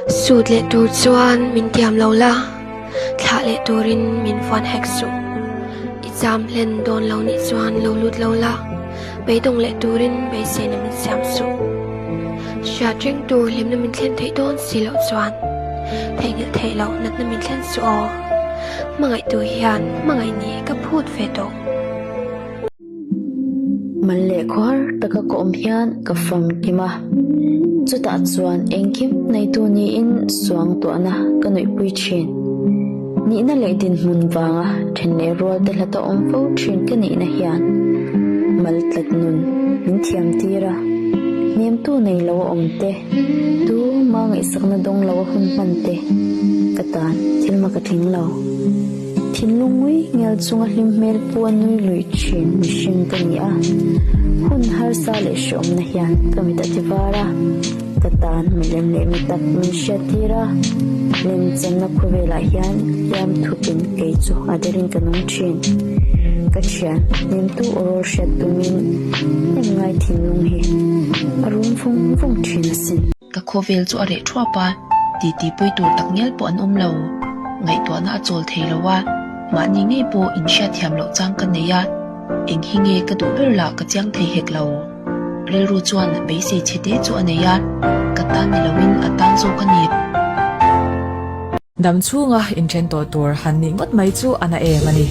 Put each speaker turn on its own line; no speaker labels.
Sut leh tur chuan min tiam lo la, thlah leh turin min vuan hek suh. I cham hlen dawn lo nih chuan lo lut lo la, beidawng leh turin beiseina min siam suh. Hriat reng tur hlimna min thlen theih dawn si loh chuan theihnghilh theih loh natna min thlen suh aw. Hmangaihtu hian hmangaih nih ka phut ve tawh.
Mal leh khuar taka ka awm hian ka famkim a, chutah chuan engkim neitu niin suang tuahna ka nuihpui thin. Nihna leh dinhmun vanga then leh rual te hlata awm fo thin ka nihna hian mal tlat nun min thiam tir a, hnemtu nei lo a awm te, tu ma ngaihsakna dawng lo a hun hman te ka tan thil ma ka tling lo. Thinlung ngui ngel chunga hlim hmel pu a nui lui thin mihring ka ni a, hun harsa leh hreawmna hian ka mit a ti var a, ka tan milem leh mi tak min hriat tir a, lemchanna khawvelah hian hliam thupin kei chu a derin ka nung thin. Ka thian hnemtu awrawl hriat tumin hnem ngai thinlung hi a rum vung vung thin asin.
Ka khawvel chu a reh thuap a, titi pui tur tak ngial pawh an awm lo. Ngaihtuahna a chawl thei lo a, mahni ngei pawh inhriatthiam loh chang ka nei a, eng hi nge ka duh ber lah ka chiang thei hek lo. Rilru chuan beisei chhe te chu a nei a, ka tan ni loin a tan zawk a ni.
Dam chhunga inthen tawh tur han nih ngawt mai chu a na em a ni.